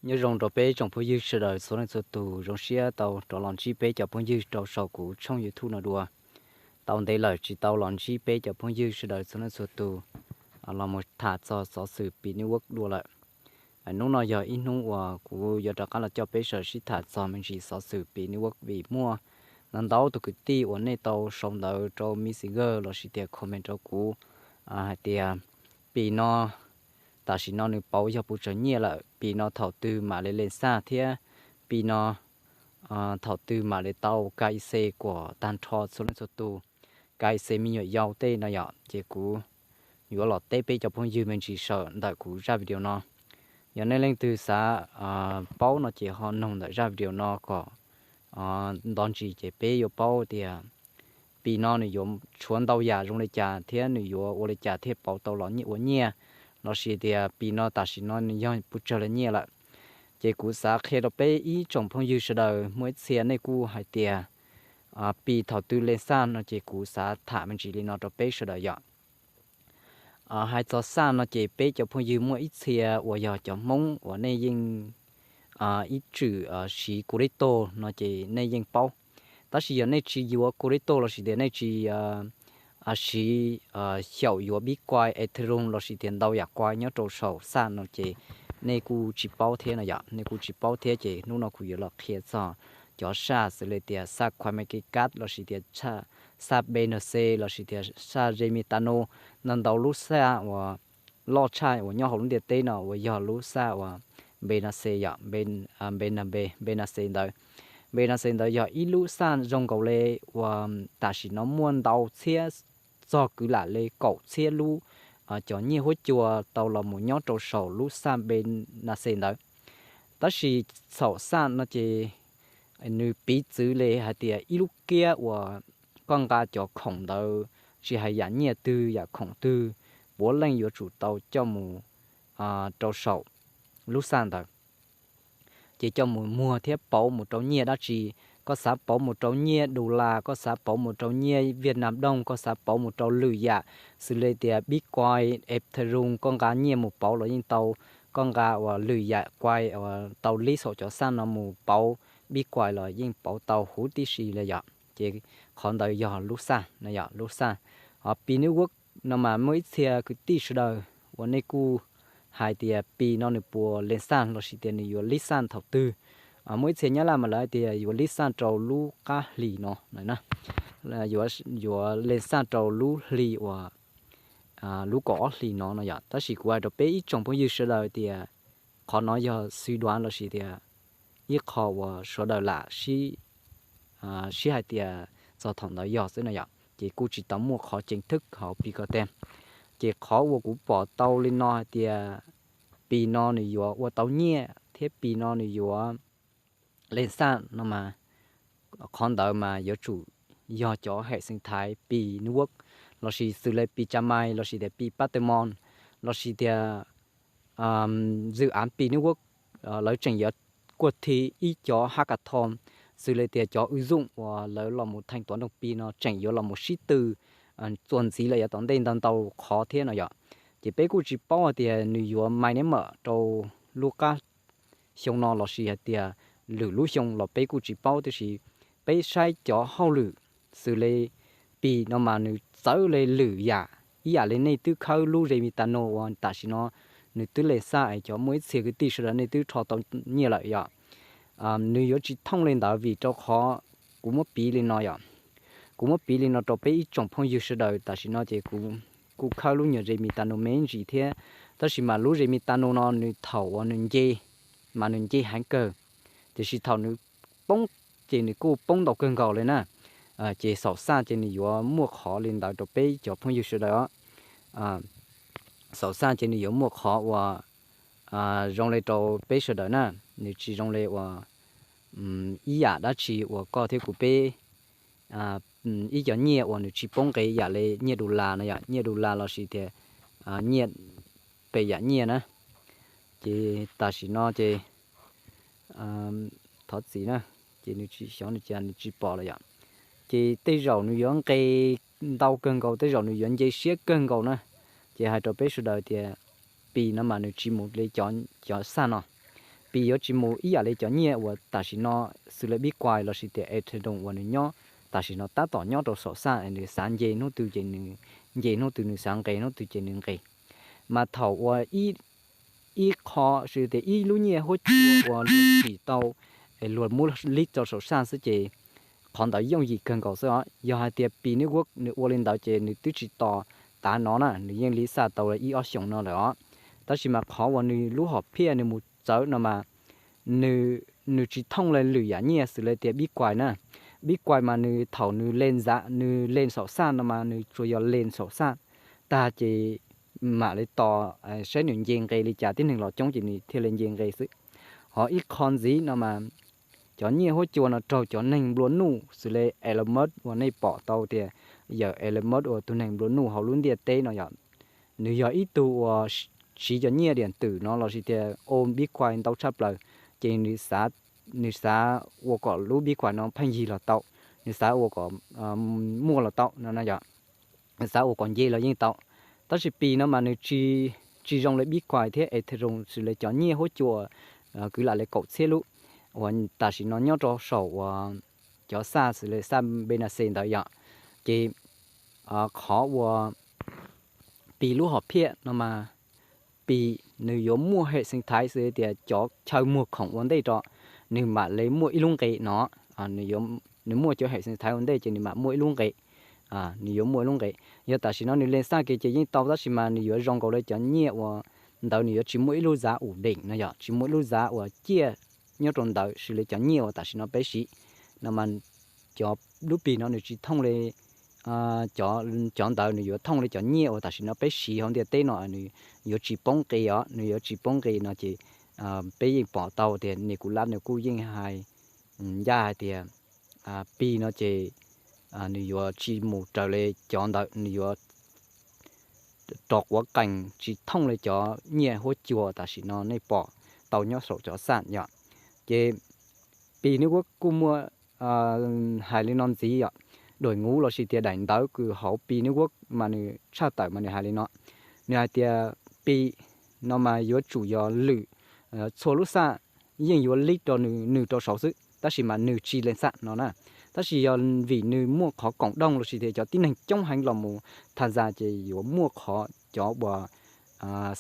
Nyob zoo rau peb tsoom phooj ywg sawv daws txhua leej txhua tus, zoo siab tau rov los ntsib peb cov phooj ywg rau saum kuv tshooj YouTube no dua. Tau ntev lawm tsis tau los ntsib peb cov phooj ywg sawv daws txhua leej txhua tus los mus tham txog xov xwm Pi Network dua lawm. Hnub no yog ib hnub uas kuv yuav rov qab los coj peb sawv daws sib tham txog me ntsis xov xwm Pi Network vim muaj ntau ntau tus kwv tij uas nej tau sau ntawv rau Messenger lossis tias comment rau kuv hais tias Pi no tam sim no nws pauv yog puas tsawg nyiaj lawm, Pi no thaum twg mam li len xaj thiab Pi no thaum twg mam li tau K Y C kuam tag nrho txhua leej txhua tus, K Y C me nyuam yaus tej no yom. Ces kuv yuav los teb peb cov phooj ywg me ntsis saum ntawm kuv zaj video no. Yog nej leej twg xav paub no ces ho noog ntawm zaj video no kom nto ntsis ces peb yuav paub tias Pi no nws yuav tshuav ntau yam zoo li cas thiab nws yuav ua li cas thiaj pauv tau los ua nyiaj, lossis tias Pi no tam sim no nws yog puas tsawg li nyiaj lawm. Ces kuv xav qhia rau peb ib tsoom phooj ywg sawv daws, muaj ib txhia nej kuj hais tias Pi thaum twg len xaj no ces kuv xav tham me ntsis li no rau peb sawv daws yom. Hais txog xaj no ces peb cov phooj ywg muaj ib txhia uas yog cov Hmoob uas nej yeej ib txwm siv crypto no ces nej yeej paub. Tab sis yog nej tsis yuav crypto lossis tias nej tsis siv xyaum yuav Bitcoin, Ethereum lossis tias ntau yam coin nyob rau saum xaj no ces nej kuj tsis paub thiab no yom, nej kuj tsis paub thiab. Ces hnub no kuv yuav los qhia txog cov xaj xws li tias xaj CoinMarketCap lossis tias xaj B N C lossis tias xaj Zemitanus, ntau ntau lub xaj uas loj tshaj uas nyob hauv lub ntiaj teb no uas yog lub xaj uas B N C yom, B N B, B N C ntawd. B N C ntawd yog ib lub xaj zoo nkaus li uas tam sim no muaj ntau txhiab, txog kwv lam li kaum txhiab lub cov nyiaj huab cua tau los mus nyob rau saum lub xaj B N C ntawd. Tab sis saum xaj no ces nws piv txwv li hais tias ib lub kiab uas koj nqa cov khoom ntawd, tsis hais yam nyiaj twg yam khoom twg, puav leej yuav tsum tau coj mus rau saum lub xaj ntawd. Ces coj mus muag thiab pauv mus rau nyiaj dab tsi. Koj xav pauv mus rau nyiaj dollar, koj xav pauv mus rau nyiaj Vietnam đồng, koj xav pauv mus rau lwm yam xws li tias Bitcoin, Ethereum, koj nqa nyiaj mus pauv los yeej tau. Koj nqa uas lwm yam coin uas tau list saum cov xaj no mus pauv Bitcoin los yeej pauv tau huv tib si li yom. Ces qhov ntawd yog lub xaj no yom, lub xaj. Ho Pi Network no mas muaj ib txhia kwv tij sawv daws uas nej kuj hais tias Pi no nws puas len xaj lossis tias nws yuav list xaj thaum twg. Muaj ib txhia Nyab Laj mas lawv hais tias yuav list xaj rau lub qab hlis no, yuav len xaj rau lub hli uas lub kaum ob hlis no no yom. Tab sis kuv hais rau peb ib tsoom phooj ywg sawv daws tias qhov no yog suy đoán lossis tias ib qho uas sawv daws lam sib hais tias txog thaum ntawd yog xwb no yom, ces kuj tsis tau muaj qhov ceev thwb hauv Pi ko tag. Ces qhov uas kuv pom tau li no hais tias Pi no nws yuav ua tau nyiaj thiab Pi no nws yuav len xaj no mas qhov ntawd mas yuav tsum yog cov hais xeev thaiv Pi Network lossis xws li Pi Cam Mais lossis tias Pi Pab Tw Mos lossis tias Zwm Av Pi Network, lawv tseem yuav kuaj thi ib cov hackathon xws li tias cov ua zoom uas lawv los mus theej tuav nroog Pi no tseem yuav los mus sib tw txuas ntxiv lawm yav tom ntej ntau ntau qhov thiab no yom. Ces peb kuj tsis paub hais tias nws yuav mai neb mam rau lub qab xyoo no lossis hais tias lwm lub xyoo los peb kuj tsis paub, tiam sis peb saib cov hauj lwm xws li Pi no mas nws txawv li lwm yam, ib yam li nej twb khawb lub Zemitano uas tam sim no nws twb len xaj es cov muaj ib txhia kwv tij sawv daws nej twb rho tau nyiaj lawm yom. Nws yuav tsis thooj li ntawd vim rau qhov kuv muab piv li no yom. Kuv muab piv li no rau peb ib tsoom phooj ywg sawv daws, tam sim no ces kuv kuj khawb lub nyuag Zemitano me ntsis thiab, tab sis mas lub Zemitano no nws thaum uas nws nce mas nws nce heev kawg, tiam sis thaum nws poob ces nws kuj poob ntau kawg nkaus li na. Ces saum xaj ces nws yuav muaj qhov li ntawd rau peb cov phooj ywg sawv daws os. Saum xaj ces nws yuav muaj qhov uas zoo li rau peb sawv daws na, nws tsis zoo li uas ib yam dab tsi uas koj thiab kuv peb ib cov nyiaj uas nws tsis poob nqe yam li nyiaj dollar no yom, nyiaj dollar lossis tias nyiaj pem yam nyiaj na. Ces tam sim no ces thov txim na, ces nws tsis xyov nws cas nws tsis pom lawm yom. Ces tej zaum nws yuav nqe ntau kawg nkaus, tej zaum nws yuav nce siab kawg nkaus na. Ces hais rau peb sawv daws tias Pi no mas nws tsis mus li cov xaj no. Pi yuav tsis mus ib yam li cov nyiaj uas tam sim no xws li Bitcoin lossis tias Ethereum uas nws nyob tam sim no tab tom nyob rau saum xaj, nws xav nce hnub twg ces nws nce hnub twg, nws xav nqes hnub twg ces nws nqes. Mas thaum uas ib qho, xws tias ib lub nyiaj huab cua uas luag tsim tau, luag muab list rau saum xaj xwb ces qhov ntawd yooj yim kawg nkaus xwb os. Yog hais tias Pi Network nws ua li ntawd ces nws twb tsis tos tav no na, nws yeej list xaj tau ib ob xyoos no lawm os. Tab sis mas qhov uas nws lub hom phiaj nws mus txawv no mas nws tsis thooj li lwm yam nyiaj xws li tias Bitcoin na. Bitcoin mas nws thaum nws len, nws len saum xaj no mas nws tsuas yog len saum xaj tag ces mam li tos saib nws nce nqe li cas, tib neeg los coob ces nws thiaj li nce nqe xwb. Ho ib qho ntxiv no mas cov nyiaj huab cua no raug cov neeg nplua nuj xws li Elon Musk uas nej pom tau tias yawm Elon Musk uas tus neeg nplua nuj hauv lub ntiaj teb no yom, nws yog ib tug uas siv cov nyiaj diam twm no lossis tias own Bitcoin ntau tshaj plaws, ces nws xav ua kom lub Bitcoin no pheej yig los tau, nws xav ua kom muaj los tau no yom, nws xav ua kom nce los yeej tau. Tab sis Pi no mas nws tsis zoo li Bitcoin thiab Ethereum xws li cov nyiaj huab cua kwv lam li kaum txhiab lub uas tam sim no nyob rau saum uas cov xaj xws li xaj Binance ntawd yom. Ces qhov uas Pi lub hom phiaj no mas Pi nws yuav muaj hệ sinh thái xws li tias cov chaw muag khoom ua ntej rau, nws mam li muaj ib lub nqe no. Nws muaj cov hệ sinh thái ua ntej ces nws mam muaj ib lub nqe, nws yuav muaj ib lub nqe. Yog tam sim no nws len xaj kiag ces yeej tau, tab sis mas nws yuav zoo nkaus li cov nyiaj uas ntawd nws yuav tsis muaj ib lub giá ổn định no yom, tsis muaj ib lub giá uas ciaj nyob rau ntawd xws li cov nyiaj uas tam sim no peb siv no mas cov lub Pi no nws tsis thooj li cov ntawd, nws yuav thooj li cov nyiaj uas tam sim no peb siv hauv ntiaj teb no, nws yuav tsis poob nqi os, nws yuav tsis poob nqi no ces peb yeej pom tau tias Niculus nws kuj yeej hais ncaj hais tias Pi no ces nws yuav tsis mus raws li cov ntawd, nws yuav rov quav qees tsis thooj li cov nyiaj huab cua tam sim no nej pom tau nyob saum cov xaj yom. Ces Pi Network kuj muaj hais li no ntxiv yom, đổi ngũ lossis tias daim ntawv kws hauv Pi Network mas nws tshaj tawm mas nws hais li no, nws hais tias Pi no mas yuav tsum yog lwm txhua lub xaj yeej yuav list rau nws rau saud xwb, tab sis mas nws tsis len xaj no na. Tab sis yog vim nws muaj qhov cộng đồng lossis tias cov tib neeg coob heev los mus tham gia ces yuav muaj qhov cov uas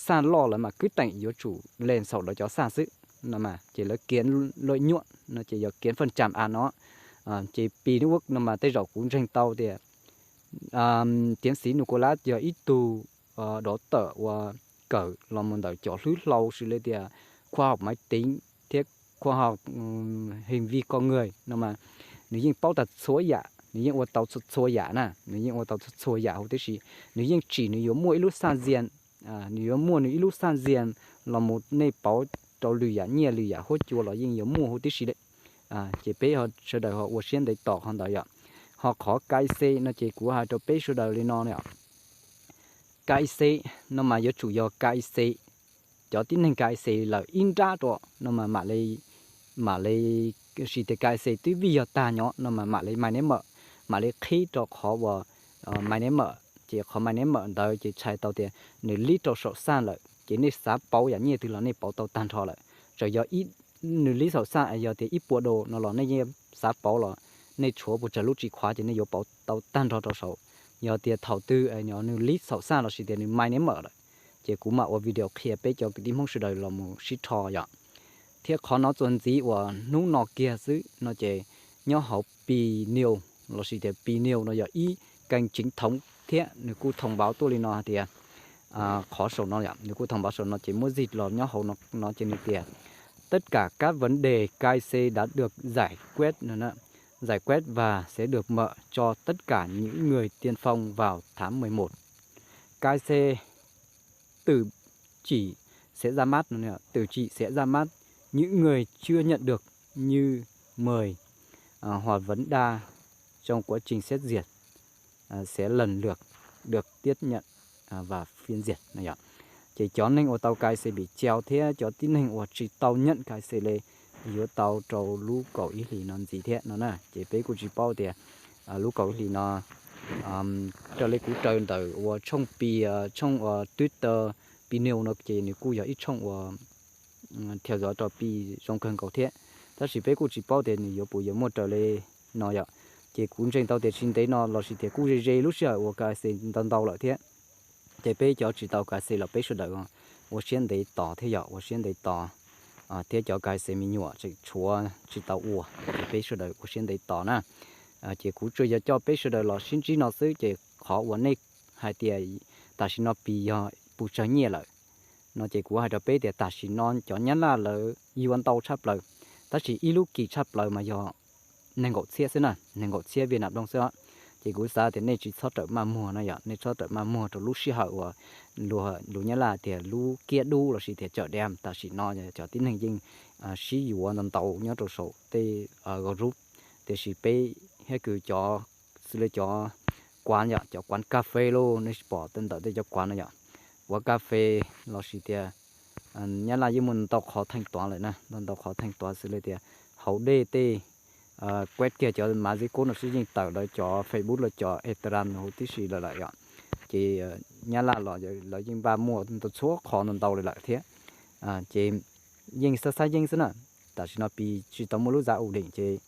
xaj loj lawv mas kwv teem yuav tsum len saum lawv cov xaj xwb no mas ces lawv kiếm lợi nhuận no ces yog kiếm phần trăm a no. Ces Pi Network no mas tej zaum kuv ntseeg tau tias tiến sĩ Niculus yog ib tug dov tawm uas kawm los mus ntawm cov hlwb hlau xws li tias khoa học máy tính thiab khoa học hành vi con người no mas nws yeej paub tag txhua yam, nws yeej ua tau txhua yam na, nws yeej ua tau txhua yam huv tib si. Nws yeej tsim nws yuav muaj ib lub xaj zias, nws yuav muaj nws ib lub xaj zias los mus nej pauv rau lwm yam nyiaj lwm yam huab cua los yeej yuav muaj huv tib si li. Ces peb sawv daws ho ua siab ntev tos qhov ntawd yom. Ho qhov K Y C no ces kuv hais rau peb sawv daws li no, K Y C no mas yuav tsum yog K Y C, cov tib neeg K Y C lawm ib nrab rau no mas mam li, mam li, sis tias K Y C twb vij yog tag nyob no mas mam li mainnet mawm, mam li qhib rau qhov uas mainnet mawm, ces qhov mainnet mawm ntawd ces txhais tau tias nws lib rau saum xaj lawm ces nej xav pauv yam nyiaj twg los nej pauv tau tag nrho lawm. Txawm yog nws lib saum xaj yog tias ib puas dos no los nej yeej xav pauv los nej tshuav puas tsawg lub tsis khuav ces nej yuav pauv tau tag nrho rau saud. Yog tias thaum twg nws lib saum xaj lossis tias nws mainnet mawm lawm ces kuv mam ua video qhia peb cov kwv tij Hmoob sawv daws los mus sib rho yom. Thiab qhov no txuas ntxiv uas hnub no kiag xwb no ces nyob hauv Pi News lossis tias Pi News no yog ib kênh chính thống thiab nws kuj thông báo tuaj li no hais tias qhov saum no, nws kuj thông báo saum no ces muab zij los nyob hauv no ces nws tias tất cả các vấn đề K Y C đã được giải quyết, giải quyết và sẽ được mở cho tất cả những người tiên phong vào tháng mười một. K Y C tự chỉ sẽ ra mắt, tự chỉ sẽ ra mắt những người chưa nhận được như mời, à, hoặc vấn đa trong quá trình xét duyệt, à, sẽ lần lượt được tiếp nhận, à, và phiên dịch no yom. Ces cov neeg uas tau K Y C bị treo thiab cov tib neeg uas tsis tau nhận K Y C li yuav tau rau lub kaum ib hlis no ntxiv thiab no na. Ces peb kuj tsis paub tias lub kaum ib hlis no, raws li kuv raws ntawm uas tshooj Pi, tshooj uas Twitter, Pi News no ces nws kuj yog ib tshooj uas thiaj zov rau Pi zoo kawg nkaus thiab. Tab sis peb kuj tsis paub tias nws yuav puas yuav muaj raws li no yom. Ces kuv ntseeg tau tias tsis ntev no lossis tias kuj ze ze lub sij hawm uas KYC ntau ntau lawm thiab. Ces peb cov tsis tau KYC los peb sawv daws ua siab ntev tos thiab yom, ua siab ntev tos thiab cov KYC me nyuam tseem tshuav tsis tau ua, ces peb sawv daws ua siab ntev tos na. Ces kuv tsuas yog coj peb sawv daws los sib ntsib no xwb, ces qhov uas nej hais tias tam sim no Pi yog puas tsawg nyiaj lawm no ces kuv hais rau peb tias tam sim no cov Nyab Laj lawv yuav ntau tshaj plaws, tab sis ib lub kis tshaj plaws mas yog nees nkaum txhiab xwb na, nees nkaum txhiab Vietnam đồng xwb os. Ces kuv xav tias nej tsis txhob rawm maj muag no yom, nej txhob rawm maj muag rau lub sij hawm uas luag lus Nyab Laj tias lub kiab dub lossis tias chợ đen tam sim no cov tib neeg yeej sib yuav ntau ntau nyob rau saum tej group, tiam sis peb thiab kws cov xws li cov quán yom, cov quán cà phê lauj, nej pom ntawm tej cov quán no yom, quán cà phê lossis tias Nyab Laj yeej muaj ntau qhov thanh toán lawm na, ntau ntau qhov thanh toán xws li tias hauv dej tej, kuaj kiag cov mã zip code no xwb yeej tawm lawv cov Facebook los cov Instagram huv tib si lawm lawm yom. Ces Nyab Laj los lawv yeej npaj muaj ntau txhua qhov ntau ntau li lawm thiab. Ces yeej xab xab yeeb xwb na. Tam sim no Pi tsis tau muaj lub giá ổn định ces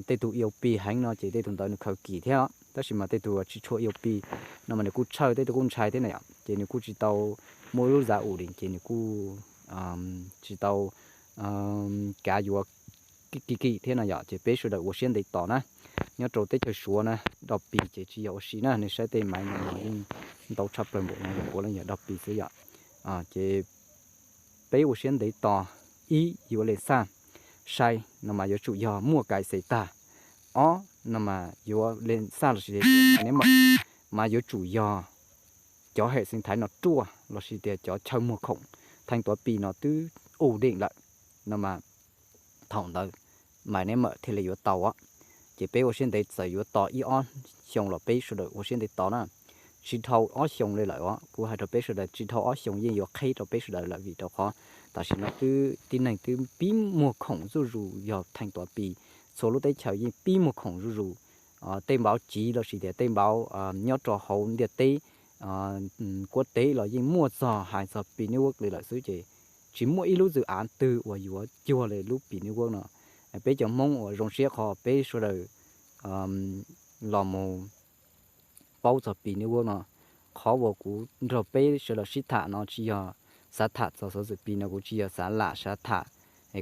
tej tug iau Pi heev no ces tej tug ntawd nws khaws kim thiab, tab sis mas tej tug tsis tshua iau Pi no mas nws kuj tsawg, tej tug kuj ntshai thiab na yom, ces nws kuj tsis tau muaj lub giá ổn định ces nws kuj tsis tau kav yuav kim kim thiab no yom. Ces peb sawv daws ua siab ntev tos na. Nyob rau teb chaws Suav na, do Pi ces tsis yog ua si na, nej saib tej maiv no yeej ntau tshaj plaws npaum no yog puav leej yog do Pi xwb yom. Ces peb ua siab ntev tos, ib yuav lees xaj sai no mas yuav tsum yog muaj kais xes tag, ob no mas yuav lees xaj lossis tias maiv neb mawm mas yuav tsum yog cov hệ sinh thái no ruaj lossis tias cov chaw muag khoom thanh toán Pi no twb ổn định lawm no mas thaum ntawd maiv neb mawm thiaj li yuav tau. Ces peb ua siab ntev, txawm yuav tos ib ob xyoo los peb sawv daws ua siab ntev tos na. Tsis dhau ob xyoo li lawm os, kuv hais rau peb sawv daws tsis dhau ob xyoo yeej yuav qheb rau peb sawv daws lawm vim rau qhov tam sim no twb tib neeg twb pib muag khoom zuj zus yog thanh toán Pi, txhua lub teb chaws yeej pib muag khoom zuj zus. Tej npauv civ lossis tias tej npauv nyob rau hauv ntiaj teb, quốc tế los yeej muaj txog hais txog Pi Network li lawm xwb ces tsis muaj ib lub dự án twg uas yuav cuag li lub Pi Network no. Peb cov Hmoob uas zoo siab qhov peb sawv daws los mus paub txog Pi Network no. Qhov uas kuv nrog peb sawv daws sib tham no tsis yog xav tham txog xov xwm Pi no, kuv tsis yog xav lam xav tham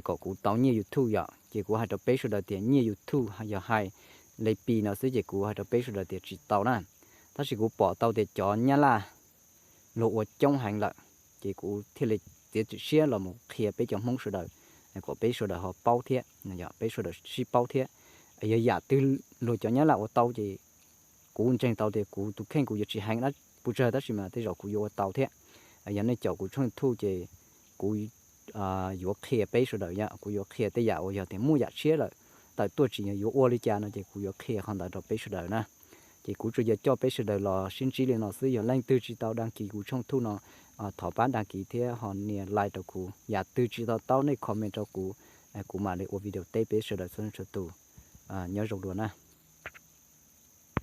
kom kuv tau nyiaj YouTube yom. Ces kuv hais rau peb sawv daws tias nyiaj YouTube yog hais li Pi no xwb ces kuv hais rau peb sawv daws tias tsis tau na. Tab sis kuv pom tau tias cov Nyab Laj luag ua coob heev lawm, ces kuv thiaj li txiav txim siab los mus qhia peb cov Hmoob sawv daws kom peb sawv daws ho paub thiab, peb sawv daws sib paub thiab. Yog yam twg luag cov Nyab Laj ua tau ces kuv ntseeg tau tias kuv tus kheej kuv yuav tsis heev dab puas tsawg tab sis mas tej zaum kuv yuav ua tau thiab. Yog nej caum kuv tshooj YouTube ces kuv yuav qhia peb sawv daws yom, kuv yuav qhia tej yam uas yog tias muaj yam tshiab lawm tawm tuaj tsis yog yuav ua li cas no ces kuv yuav qhia qhov ntawd rau peb sawv daws na. Ces kuv tsuas yog coj peb sawv daws los sib ntsib li no xwb, yog leej twg tsis tau đăng ký kuv tshooj YouTube no thov pab đăng ký thiab ho nias like rau kuv, yam twg tsis to taub nej comment rau kuv, kuv mam li ua video teb peb sawv daws txhua tus. Nyob zoo dua na.